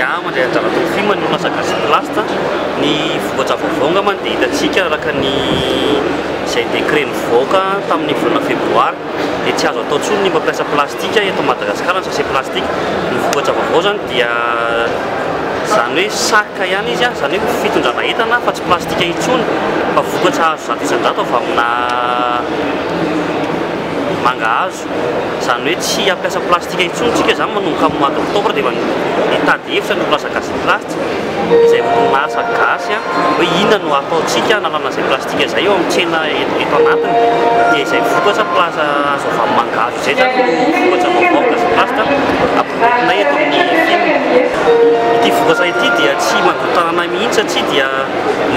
Ya, mandray anjara ato amin'ny FIM ny orinasa Gasyplast. Ny vokatra vaovao angambany dia hitantsika araka ny izay décret nivoaka tamin'ny volana febroary dia tsy azo atao intsony ny mampiasa plastika eto Madagasikara, ny sachet plastique. Ny vokatra vaovao izany dia izany hoe sac ihany izy, izany hoe fitondrana entana fa tsy plastika intsony fa vokatra azo 100% avy amina mangahazo. Izany hoe tsy hampiasa plastika intsony tsika izany manomboka amin'ny mois d'octobre dia efa mitady hevitra ny orinasa Gasyplast izay orinasa gasy hoe inona no ataontsika hanalana izay plastika izay eo amin'ny tsena eto anatiny dia izay vokatra azo avy amin'ny mangahazo izay izany no vokatra vaovao amin'ny Gasyplast ampivoarinay eto amin'ny FIM. Ity vokatra ity dia tsy mandoa tanana mihitsy satria dia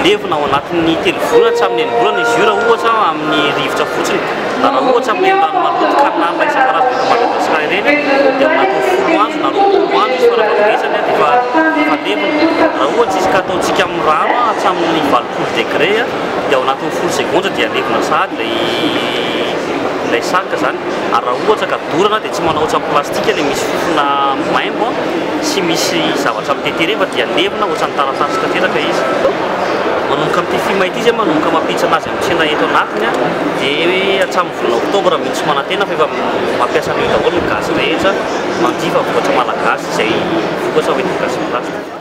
levona ao anatin'ny 3 volana hatramin'ny enim-bolana izy io raha ohatra amin'ny rivotra fotsiny. Raha ohatra amin'ireny rano maloto canal isan-karazany eto Madagasikara ireny dia ao anatin'ny 10 andro na 20 andro izy farafahabetsany dia efa efa levona. Raha ohatra izy ka ataontsika amin'ny rano hatramin'ny 80 degré dia ao anatin'ny 10 segondra dia levona sahady ilay ilay sac izany. Ary raha ohatra ka dorana dia tsy manao ohatran'ny plastika ilay misy fofona maimbo sy misy zavatra mitete ireny fa dia levona ohatran'ny taratasy tanteraka izy. Manomboka amin'ity FIMA ity izay manomboka mampiditra anazy amin'ny tsena eto anatiny dia hatramin'ny volana oktobra mihitsy manantena fa efa mampiasa an'io daholo ny gasy rehetra manjifa vokatra malagasy izay vokatra hoentin'ny Gasyplast.